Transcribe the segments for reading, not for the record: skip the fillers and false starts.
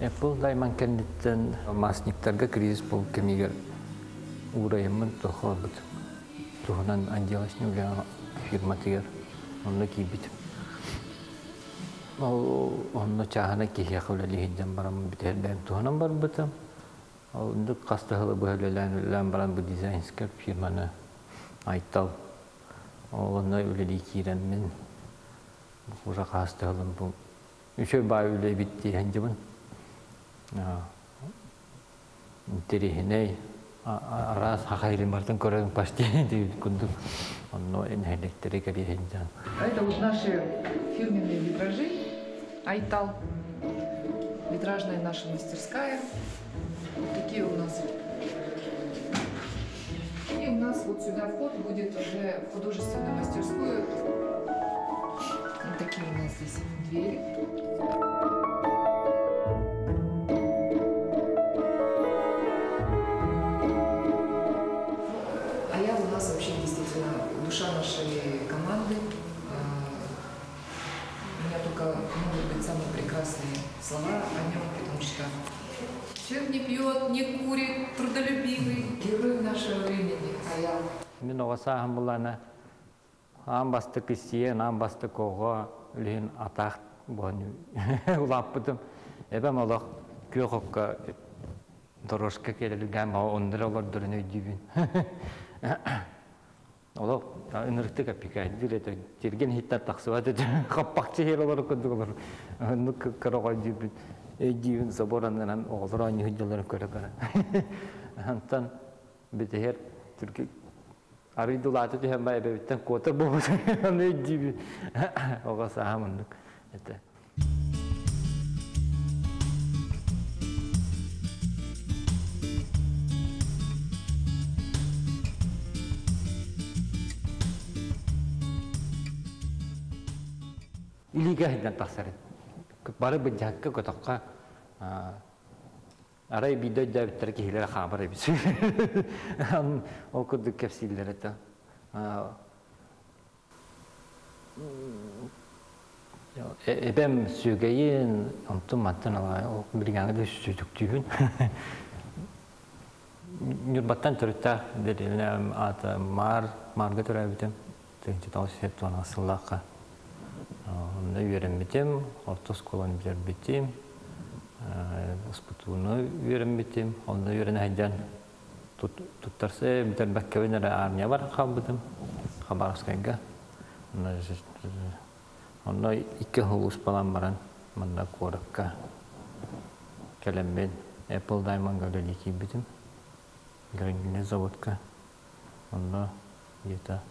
Apple Diamond кэнниттэн масниктарга кризис буолбут кэмигэр уурайыммын тохообут туһунан отделочный үлэ фирматыгар онно киирбитим. Ол онно чааһынай киһиэхэ үлэлии сылдьан баран бүтэр бэйэм туһунан барбытым. Оннук хас да сылы быһа үлэлээн-үлэлээн баран бу дизайнскай фирманы Айтал ол онно үлэлии киирэммин уже хас да сылым бу үчүгэй баай үлэ эбит дии сылдьабын. Интэриэһинэй араас хахайрын барытын көрөн почти диэбит курдук онно нэһилиэктэри кэрийэ сылдьан. Это вот наши фирменные витражи Айтал. Витражная наша мастерская. Вот такие у нас. И у нас вот сюда вход будет уже в художественную мастерскую. Вот такие у нас здесь двери. А я у нас вообще действительно душа нашей команды. У меня только могут быть самые прекрасные слова о нем, потому что человек не пьет, не курит, трудолюбивый, герой нашего времени, Аял. Мин оҕо сааһым булана аан бастакы сиэн, аан бастакы оҕо үлүһүн атаах буолан улааппытым. Эбэм олох күөх окко дорожка кэлэлгэн оннура олордорун өйдүүбүн. Олох ынырыктык эппикээддир этэ. Тирген иһиттэн тахсыбат этэ. Хаппахчы иһэр олору курдук олор. Оннук кыра оҕо өйдүүбүн. Өйдүүбүн собор аннынан оҕолор оонньуу сылдьалларын көрө-көрө. Онтон бүтүһэр түргү арый дулаата түһэн ба эбэбиттэн куотар буолбут. Ону өйдүүбүн. Оҕо сааһым оннук этэ. Илиигэ сылдьан тахсар. Бары быдьаакка көтөххө арай биирдэ өйдөөбүттэрэ киһилэрэ хаамар эбит. Ол курдук кэпсииллэр этэ. Эбэм сүөгэйин, онтун мантан билиҥҥээҥи да сүтүктүүбүн. Ньурбаттан төрүттээх дэриэбинэм аата Маар, Маарга төрөөбүтүм. 1970 сыллаахха. Онно үөрэммитим, орто оскуоланы бүтэрбитим, СПТУ-ну үөрэммитим. Онно үөрэнэ сылдьан туттарса бүтэрбэккэбин эрэ армия баран хаалбытым Хабаровскайга. Онно икки сулууспалаан баран манна куоракка кэлэммин Apple Diamond-га үлэлии киирбитим. Гранильный заводка. Онно где-то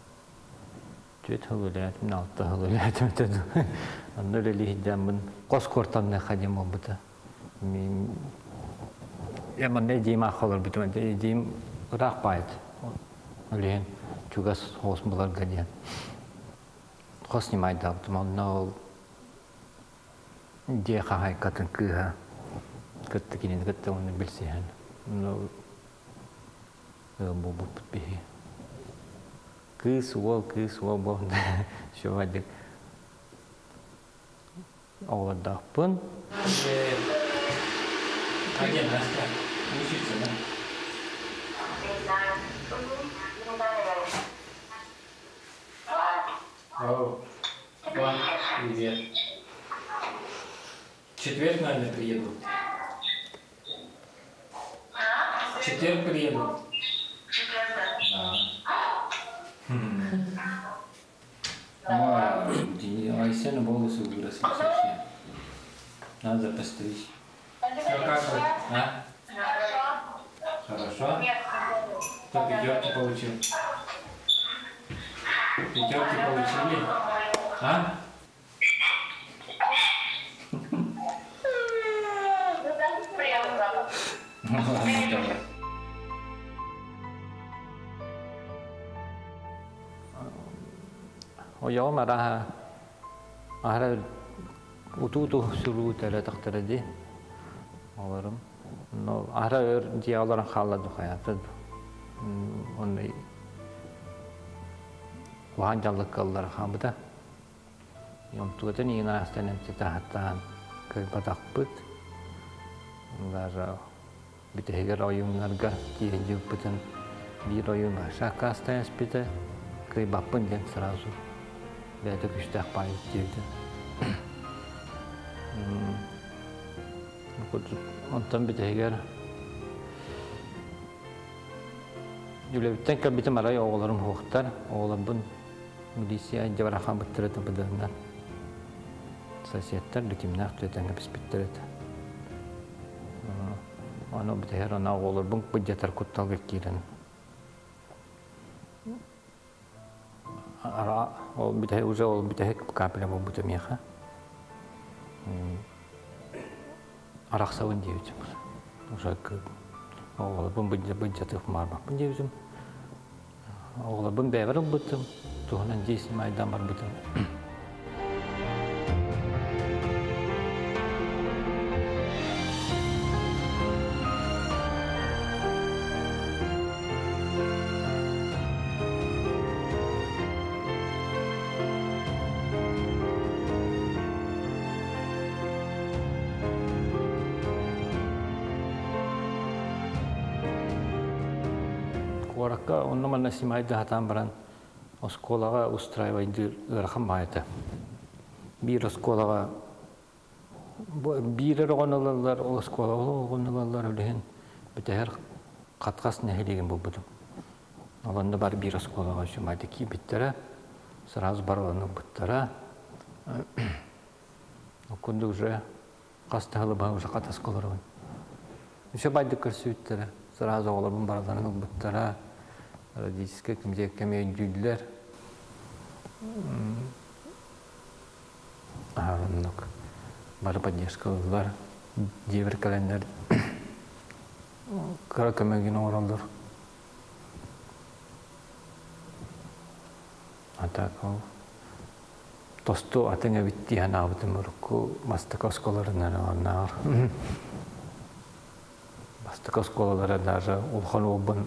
түөрт сыл үлэлээтим, алта сыл үлэлээтим этэ. Онно үлэлии сылдьаммын хос куортамныахха диэн буолбута. Я манна эдьиийим аахха олорбутум. Эдьиийим ыраах баайыт. Ол иһин чугас соҕус буларга диэн хос снимайдаабытым. Онно ол дьиэ хаһаайкатын кыыһа кытта кинини кытта уонна билсиһэн ну ыал буолбуппут биһи. Кыыс уол буолда. Все Оҕолордоохпун. А где Настя? Учится, да? Ау, Вань, привет. В четверг, наверное, приеду. В четверг приеду. Да. Айсена волосы выросли совсем. Надо постричь. Все, как вы? А? Хорошо. Кто пятерки получил? Пятерки получили? А? Ну ладно, давай. Ойоҕум арааһа аһара утуу-утуу суруу төрөөтөхтөрө дии олорум. Но аһара өр дьиэ олорон хаалла дуу хайаата дуу. Онно улахан дьаллыкка ыллара хаалбыта. Онтугатын иин аастан эмтэ таһаттаан кыайбатахпыт. Даже бүтэһигэр ойууннарга тиийэн дьылпытын биир ойуун аккаастаан испитэ, кыайбаппын диэн сразу бэйэтэ күүстээх баайыт диэбитэ. Онтон бүтэһигэр үлэбиттэн кэлбитим арай оҕолорум суохтар, оҕолорбун милиция дьабарахан быттара табыдыһынан соседтар бүтүмнээх түөтэҥҥэ биспиттэр этэ. Ону бүтэһэр ана оҕолорбун быдьатар кутталга киирэн ара ол бүтэһик уже ол бүтэһик капля буолбута миэхэ. Арахсабын диэбитим. Уже оҕолорбун быдьатыах маарбаппын диэбитим. Оҕолорбун бэйэбэр ылбытым, туһунан дьиэ снимайдаан барбытым. Куоракка онно-манна снимайда сатаан баран оскуолаҕа устраивайдыыр ыарахан баҕайы этэ. Биир оскуолаҕа биир эрэ оҕону ылаллар, ол оскуолаҕа ол оҕону ылаллар, ол иһин бүтэһэр Хатхас нэһилиэгин булбутум. Ол онно бар биир оскуолаҕа снимайда киирбиттэрэ, сразу барыларын ылбыттара. Ол курдук уже хас да сылы быһа уже Хатаска олоробун. Үсө байдык көрсүбүттэрэ, сразу оҕолорбун барыларын ылбыттара, родительскай комитекка эмиэ өйдүүллэр. Оннук бары поддержка ыллылар. Дьиэбэр кэлэннэр кыра көмөгүн оҥороллор. А так ол тосту атын эбит дии санаабытым урукку бастакы оскуолаларынан оннооҕор. Бастакы оскуолалара даже улахан уолбун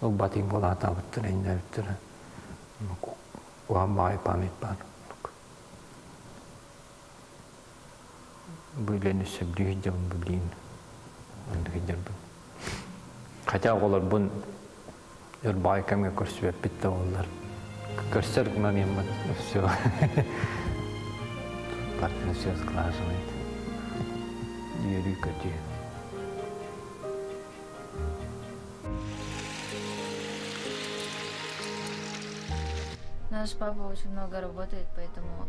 ылбатыҥ буолаатаабыттара иннээбиттэрэ. Куһаҕан баҕайы память баар. Бу үлэни сөбүлүү сылдьабын билигин оннук сылдьарбын. Хотя оҕолорбун өр баҕайы кэмҥэ көрсүбэппит да буоллар. Көрсөр момеммыт все. Партия все сглаживает. Үөрүү-көтүү. Наш папа очень много работает, поэтому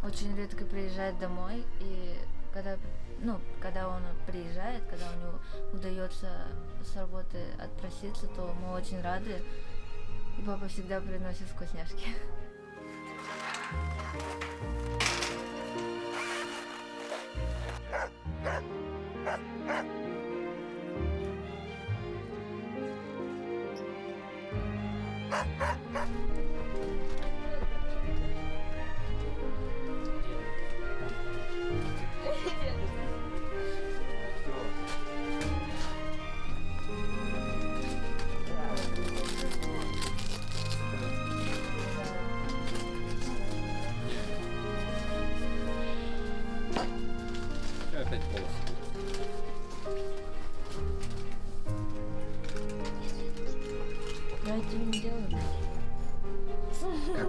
очень редко приезжает домой. И когда, ну, когда он приезжает, когда у него удается с работы отпроситься, то мы очень рады. И папа всегда приносит вкусняшки. Опять полосы. Я этого не делаю. Как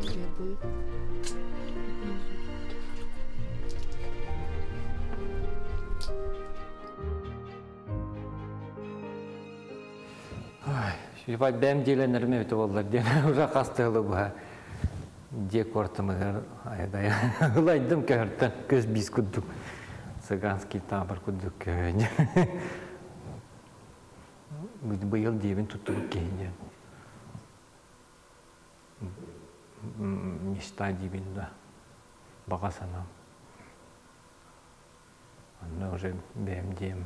Требует. Ебать, бэм диэлэнэрим эбитэ буоллар диэн уже хас тыалы быһа дьиэ куортамыгар айдай ылайдым көһөртөн көс биис курдук цыганский табор курдук көһөн быйыл диэбин туттубут киһи диэн мечта диибин да баҕа санаам онно уже бэйэм диэм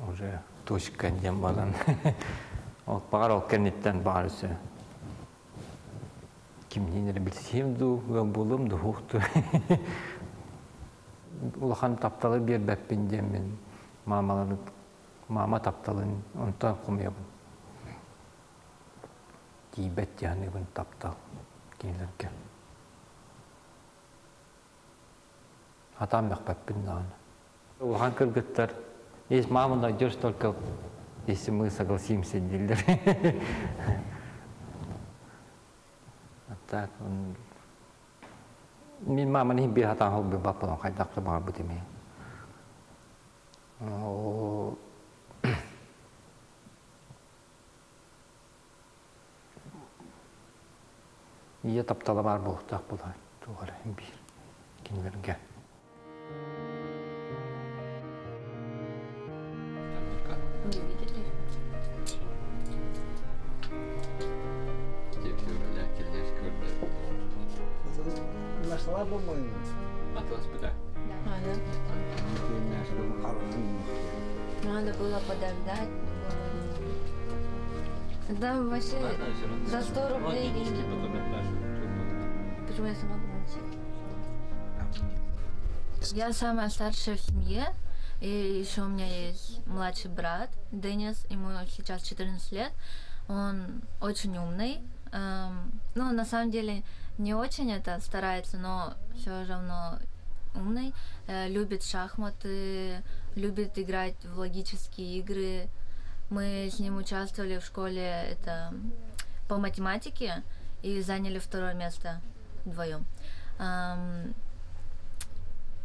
уже точка диэн баран ол баҕар ол кэнниттэн баҕар өссө кимниин эрэ билсиэм дуу ыал буолуом дуу суох дуу улахан тапталы биэрбэппин диэммин маамаларын маама тапталын онтон хомуйабын тиийбэт дии саныыбын таптал кинилэргэ Хатаан мөхпөппүн даҕаны. Улахан кыргыттар, есть маму найдешь только если мы согласимся дииллэр. Так, мин маманы иһин биир хатаан холбуй баппалан хайдах да баҕарбыт ими. Ийэ таптала баар буолуохтаах буолар туох эрэ биир кинилэргэ. Не видели? Нашла бы мы. Атыласпыта. А, да? Надо было подождать. Да, вообще за 100 рублей. Почему я сама буду носить? Я самая старшая в семье, и еще у меня есть младший брат Денис, ему сейчас 14 лет. Он очень умный. Ну, на самом деле, не очень это старается, но все равно умный. Любит шахматы, любит играть в логические игры. Мы с ним участвовали в школе это по математике и заняли второе место вдвоем.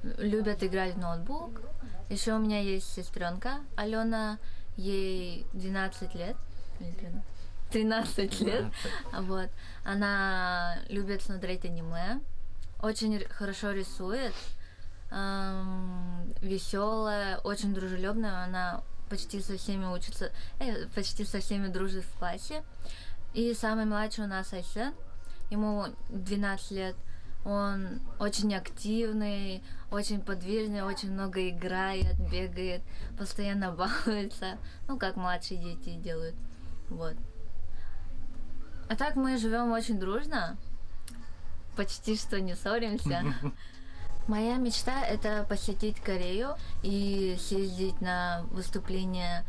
Любят играть в ноутбук. Еще у меня есть сестренка Алена, ей 12 лет. 13 лет. Вот. Она любит смотреть аниме, очень хорошо рисует, веселая, очень дружелюбная. Она почти со всеми учится, почти со всеми дружит в классе. И самый младший у нас Айсен, ему 12 лет. Он очень активный, очень подвижный, очень много играет, бегает, постоянно балуется. Ну, как младшие дети делают. Вот. А так мы живем очень дружно, почти что не ссоримся. Моя мечта – это посетить Корею и съездить на выступление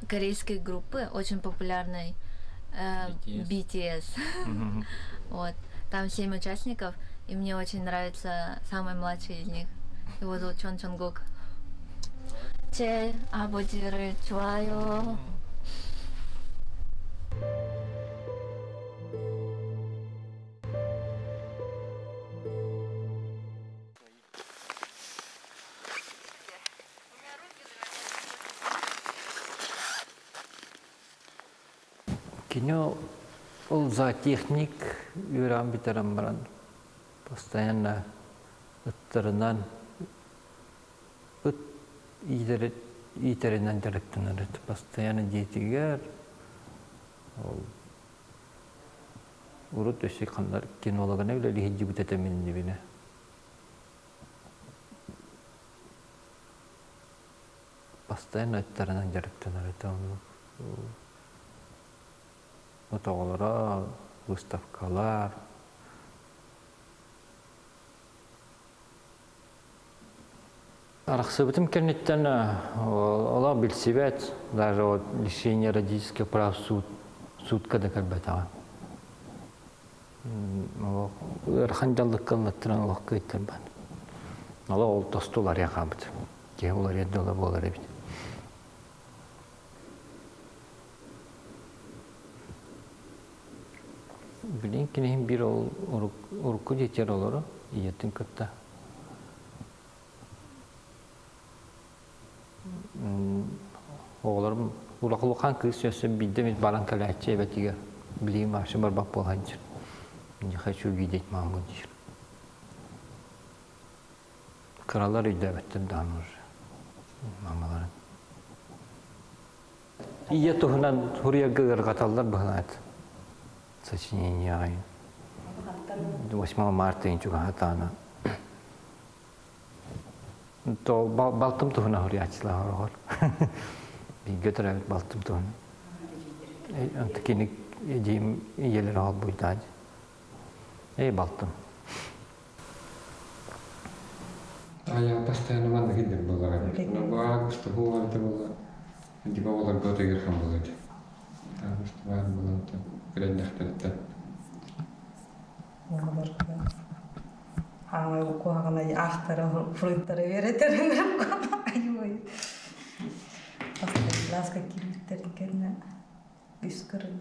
корейской группы, очень популярной, BTS. BTS. Вот. Там 7 участников, и мне очень нравится самый младший из них. Его зовут Чон Чонгук. 제 아버지를 좋아요. Кини ол зоотехник үөрэҕин бүтэрэн баран постоянно ыттарынан ыт иитэринэн дьарыктанар этэ. Постоянно дьиэтигэр ол урут өссө ханна кинологынан үлэлии сылдьыбыт этэ миннибинэ. Постоянно ыттарынан дьарыктанар этэ оннук. Вот оҕолоро, выставкалар. Арахсыбытым кэнниттэн олох билсибэт, даже вот лишение родительских прав суд, судка да кэлбэтэҕэ. Олох ыарахан дьаллыкка ыллаттаран олох кыайтарбат. Олох ол тосту уларыйан хаалбыт. Киһи уларыйар дьоло буолар эбит. Билин киниһин биир ол урукку дьиэтигэр олоро, ийэтин кытта. Оҕолорум улахан кыыс өссө биирдэ эмит баран кэлээччи эбэтигэр билигин вообще барбат буолан дьир. Не хочу видеть маму диир. Кыралар өйдөөбөттөр даҕаны уже мамаларын. Ийэ туһунан суруйарга ыарҕаталлар быһылаат. Сочинение аҕайын. 8 марта чугаһатаана. То балтым туһунан суруйааччылар оҕор. Бииргэ төрөөбүт балтым туһунан. Онто кини эдьиийим ийэлэрэ холбуйдаан. Эй, балтым. А я постоянно манна килдим буоллаҕа. Августа буолла буолла. Диба олорго тыгырхан буолла. Августа баар буолан кэлэннэхтэриттэн. Хаамай куһаҕана аахтара фруйттара үөрэтэрин айуу. кылааска киирбиттэрин кэннэ үс кырын.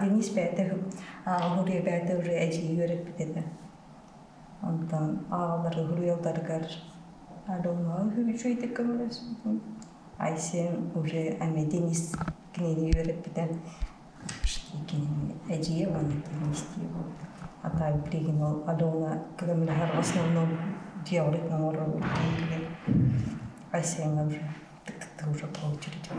Денис бэйэтэ ааҕа бэйэтэ уже эдьиий үөрэппит этэ. Онтон ааҕалары уруйалларыгар Аленаҕа үчүгэйдик көмөлөспүтүм. Айсен уже ами Денис кинини үөрэппитэ. Кинини эдьиийэ уонна Денис дии буолбут. А так билигин ол Алена көмөлөһөр в основном дьиэҕит оҥорор Айсеҥҥа уже тык-тык уже по очереди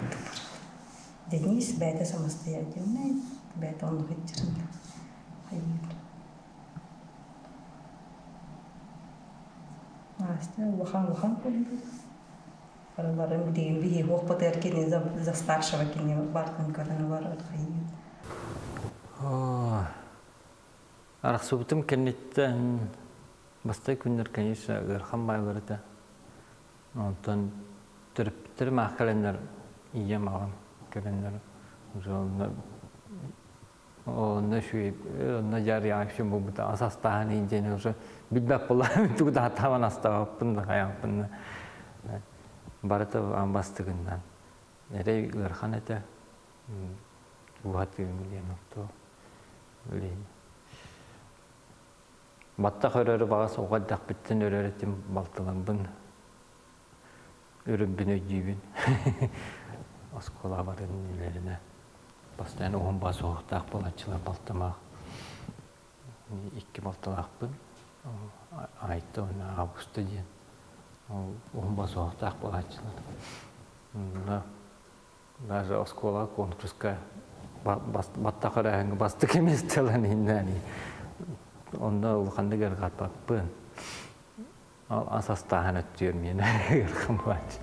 Денис бэйэтэ самостоятельный, бэйэтэ оннук иччирин хайыыр. Настя улахан-улахан курдук. Барыларын билигин биһиги уохпутугар кини за старшего кини бартын көрөн олорор хайыыр. Арахсыбытым кэнниттэн бастакы күннэр, конечно, ыарахан баайлар этэ. Онтон төрөппүттэрим аах кэлэннэр, ийэм, аҕам кэлэннэр уже онно онно үчүгэй онно дьаарыйаҕа үксүн буолбута ас астааһын иһин диэн уже билбэт буоллаҕым тугу да хатаабан астаабаппын да хайааппын да барыта аан бастыгынан эрэй ыарахан этэ уһатыым диэн отто билин баттах өрөрү баҕас оҕо эрдэхпиттэн өрөр этим балтыларбын өрөрбүн өйдүүбүн оскуола барын үлэринэ постоянно уһун бас уһуктаах буолааччылар балтымаах икки балтылаахпын Айта уонна Августа диэн уһун бас уһуктаах буолааччылар даже оскуола конкурска баттах өрөөһүҥҥэ бастакы миэстэлэн иһиннээн онно улаханнык ыарҕаппаппын ол ас астааһын өттүөр миэнэ ыархан буолааччы.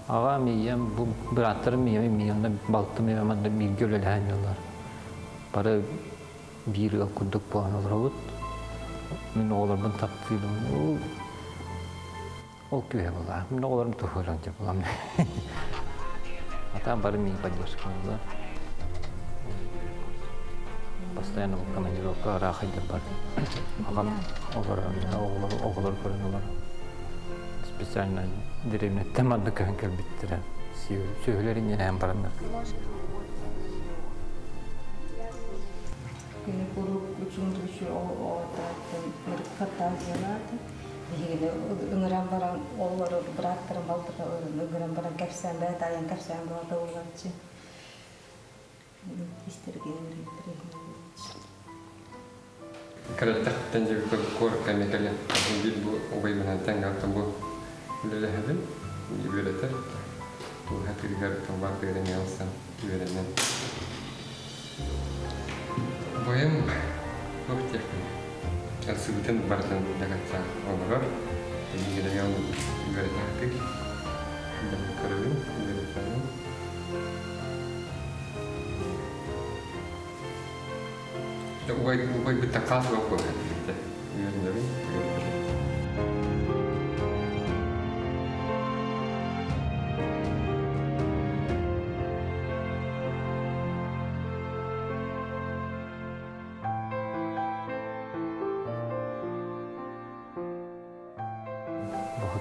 Аҕам, ийэм, бу бырааттарым ийэм, ийэм, балтым ийэм манна бииргэ үлэлэһэн дьоннор. Бары биир ыал курдук буолан олоробут. Мин оҕолорбун таптыырым. Ол күүһэ буолла. Мин оҕолорум туһууран дьэ булам. А там бары мин поддержка буолла. Постоянно командировка ыраах бар. Аҕам оҕолор оҕолор көрөн олор. Специально деревняттан манна көһөн кэлбиттэрэ. Сүөһүлэр иннинээн бараннар. Кини куруук учуутучу оҕототтон фантазиялаата. Биһигини ыҥыран баран оҕолору бырааттарын балтыта ыҥыран баран кэпсээн бэйэтэ айан кэпсээн буолата буолааччы. Истэргэ Кыратахтан дьэ куоракка эмиэ кэлэн биир бу убайбынан тэҥҥэ бу үлэлэһэбин үөрэтэр туоһа тыыгар тылбаар тыгар ылсан үөрэнэн Бойум туох диэхпиний ылсыбытын барытын до конца олорор эйигин үөрэтээхтик көрөбүн үөрэтэбин Убайбыттан хаас уол буолан үөрэнэбин үөрэтэбин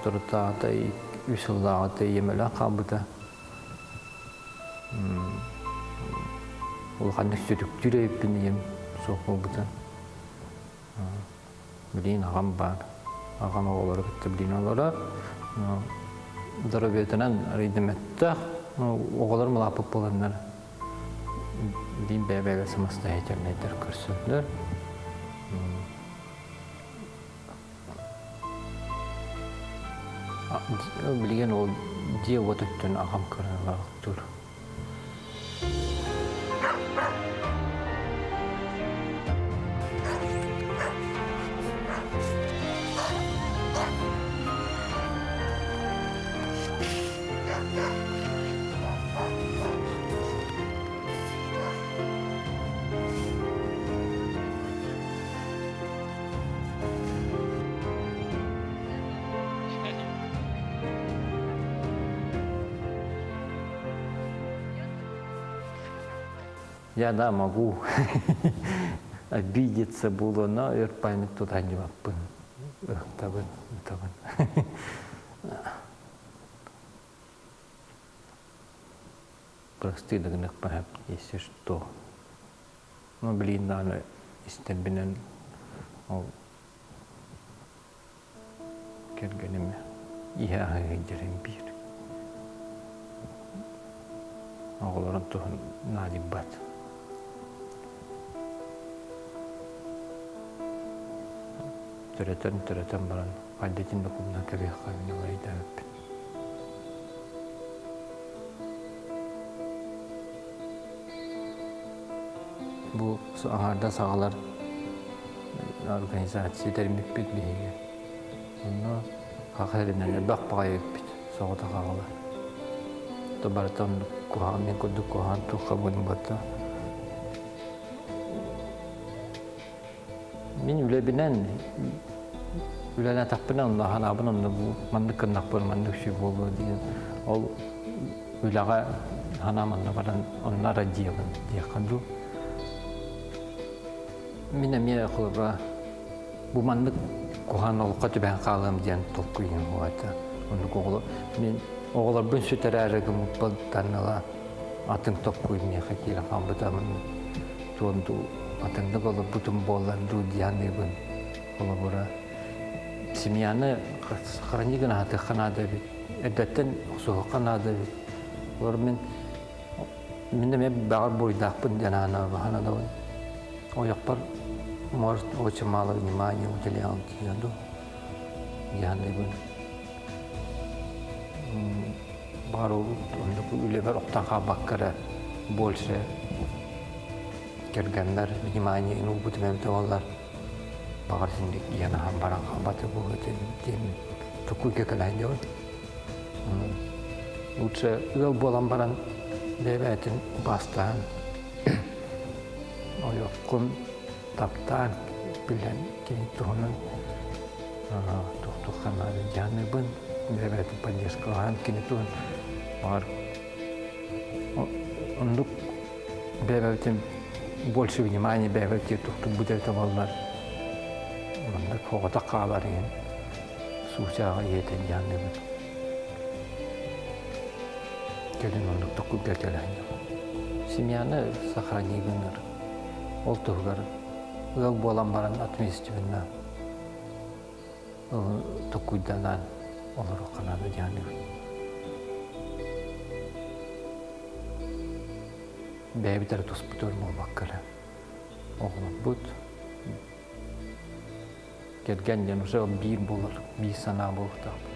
Соторутааҕыта үс сыллааҕыта ийэм өлөн хаалбыта. Улаханнык сүтүктүүр эбиппин ийэм суох буолбута. Билигин аҕам баар. Аҕам оҕолору кытта билигин олорор. Здоровьетынан арыйдыметтах, оҕолорум улааппыт буоланнар билигин бэйэ-бэйэлэр самостоятельнайдар көрсөллөр. Билигин ол дьиэ-уот өттүн аҕам көрөн олорохтуур. Я, да, могу обидеться буолуо, но өр память тутан дьыбаппын. Ыһыктабын, ытабын. Прости да гыныахпын если что. Ну, билигин даҕаны истэрбинэн ол кэргэним иһэ аһыы сылдьарын биир. Оҕолорун туһун наадыйбат. Төрөтөн төрөтөн баран хайдатын да кумна кэбиэххэ мин өйдөөбүппүн. Бу аҥаардас аҕалар организация тэриммиппит биһиги. Онно хаха эринэн элбэх баҕайы эбиппит соҕотох аҕалар. То барыта оннук куһаҕан мин курдук куһаҕан туохха буолбата. Мин үлэбинэн үлэлээтэхпинэ онно санаабын онно бу маннык гыннахпын маннык үчүгэй буолуо диэн ол үлэҕэ санаам онно баран онно арадьыйабын диэххэ дуу. Мин эмиэ холобура бу маннык куһаҕан олоххо түбэһэн хаалыам диэн толкуйум буолта. Оннук оҕолор мин оҕолорбун сүтэрээри гыммыппыттан ыла атын толкуй миэхэ киирэн хаалбыта туон дуу атыннык олорбутум буоллар дуу дии саныыбын. Холобура семьяны хранить гына сатыахха наада эбит. Эрдэттэн охсуһуохха наада эбит. Олор мин мин эмиэ баҕар буруйдаахпын диэн санаабын. Ойохпор может очень мало внимания уделял диэн дуу дии саныыбын. Баҕар ол оннук үлэбэр охтон хаалбакка эрэ больше кэргэннэр внимание уурбутум эбитэ буоллар баҕар синник иһэн аһан баран хаалбата буолуо диэн токуйга кэлэн дьон лучше ыал буолан баран бэйэ-бэйэтин убаастаан ойоххун таптаан билэн кини туһунан туох-туох наада дьаһаныбын бэйэ-бэйэтин поддержкалаһан кини туһун баҕар оннук бэйэ-бэйэтин больше внимания бэйэ-бэйэтигэр туттубут эбитэ буоллар маннык оҕото хаалар иһин суучааҕа ийэтин дьаһаныбын кэлин оннук токкуйга кэлэн семьяны сохрани гынар ол туһугар ыал буолан баран ответственно токкуйданан олоруохха наада дьаһаныбын бэйэбит эрэ туспутугар буолбакка эрэ оҕолорбут кэргэн диэн уже биир буолар биир санаа буолуохтаах.